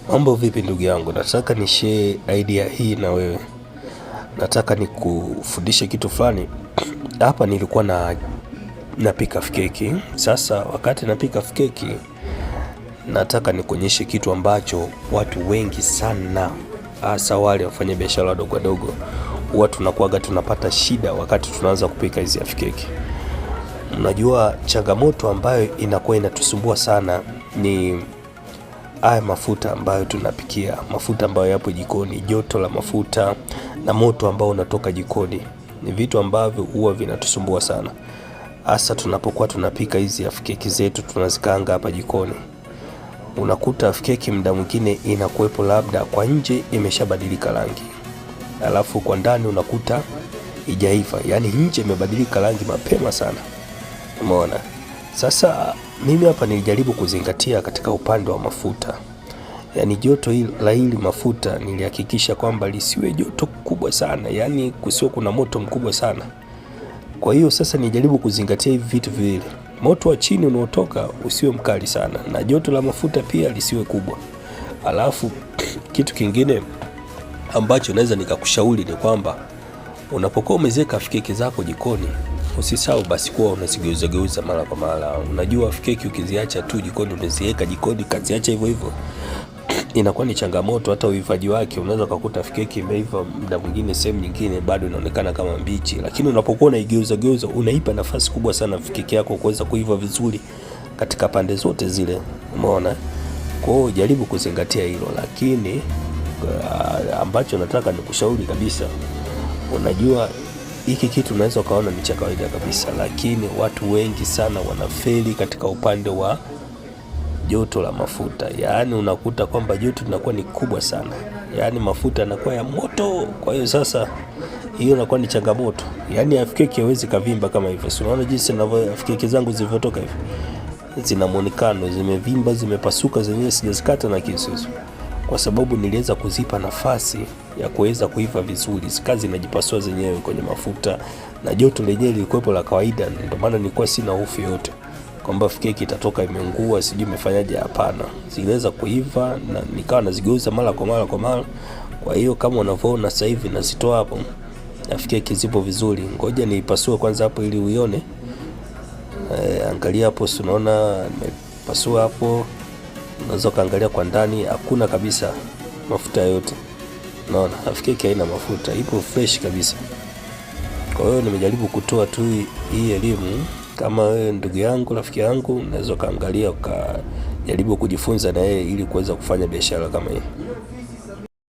Mambo vipi ndugu yangu, nataka ni share idea hii na wewe. Nataka nikufundishe kitu fulani. Hapa nilikuwa na napika keki. Sasa wakati napika keki, nataka nikuonyeshe kitu ambacho watu wengi sana, hasa wale wafanya biashara wadogo wadogo, huwa tunakuwaga tunapata shida wakati tunaanza kupika hizi keki. Unajua, changamoto ambayo inakuwa inatusumbua sana ni haya mafuta ambayo tunapikia, mafuta ambayo yapo jikoni, joto la mafuta na moto ambao unatoka jikoni ni vitu ambavyo huwa vinatusumbua sana, hasa tunapokuwa tunapika hizi keki zetu tunazikaanga hapa jikoni. Unakuta keki muda mwingine inakuwepo labda kwa nje imeshabadilika rangi, alafu kwa ndani unakuta ijaiva, yaani nje imebadilika rangi mapema sana. Umeona? Sasa mimi hapa nilijaribu kuzingatia katika upande wa mafuta, yaani joto la hili mafuta nilihakikisha kwamba lisiwe joto kubwa sana, yaani kusiwe kuna moto mkubwa sana. Kwa hiyo sasa nijaribu kuzingatia hivi vitu viwili, moto wa chini unaotoka usiwe mkali sana na joto la mafuta pia lisiwe kubwa. Alafu kitu kingine ambacho naweza nikakushauri ni kwamba unapokuwa umeziweka keki zako jikoni usisahau basi kuwa unazigeuza geuza mara kwa mara. Unajua keki ukiziacha tu jikoni, umeziweka jikoni kaziacha hivyo hivyo, inakuwa ni changamoto. Hata uivaji wake unaweza kukuta keki imeiva muda mwingine, sehemu nyingine bado inaonekana kama mbichi, lakini unapokuwa unaigeuza geuza, unaipa nafasi kubwa sana keki yako kuweza kuiva vizuri katika pande zote zile, umeona. Kwa hiyo jaribu kuzingatia hilo, lakini ambacho nataka nikushauri kabisa, unajua hiki kitu unaweza ukaona ni cha kawaida kabisa, lakini watu wengi sana wanafeli katika upande wa joto la mafuta. Yaani unakuta kwamba joto linakuwa ni kubwa sana, yaani mafuta yanakuwa ya moto. Kwa hiyo sasa hiyo inakuwa ni changamoto, yaani half cake haiwezi kavimba kama hivyo. Si unaona jinsi ninavyo half cake zangu zilivyotoka hivi, zina muonekano, zimevimba, zimepasuka zenyewe, sijazikata na kisu hizo, kwa sababu niliweza kuzipa nafasi ya kuweza kuiva vizuri, zikawa zinajipasua zenyewe kwenye mafuta na joto lenyewe lilikuwepo la kawaida. Ndio maana nilikuwa sina hofu yoyote kwamba keki itatoka imeungua, sijui imefanyaje. Hapana, ziliweza kuiva na nikawa nazigeuza mara kwa mara kwa mara. Kwa hiyo kama unavyoona sasa hivi nazitoa hapo, na keki zipo vizuri. Ngoja niipasue kwanza hapo ili uione. Angalia hapo, si unaona nimepasua hapo. Unaweza ukaangalia kwa ndani, hakuna kabisa mafuta yote. Unaona keki haina mafuta, ipo fresh kabisa. Kwa hiyo nimejaribu kutoa tu hii elimu. Kama wewe ndugu yangu, rafiki yangu, unaweza ukaangalia ukajaribu kujifunza na yeye ili kuweza kufanya biashara kama hii.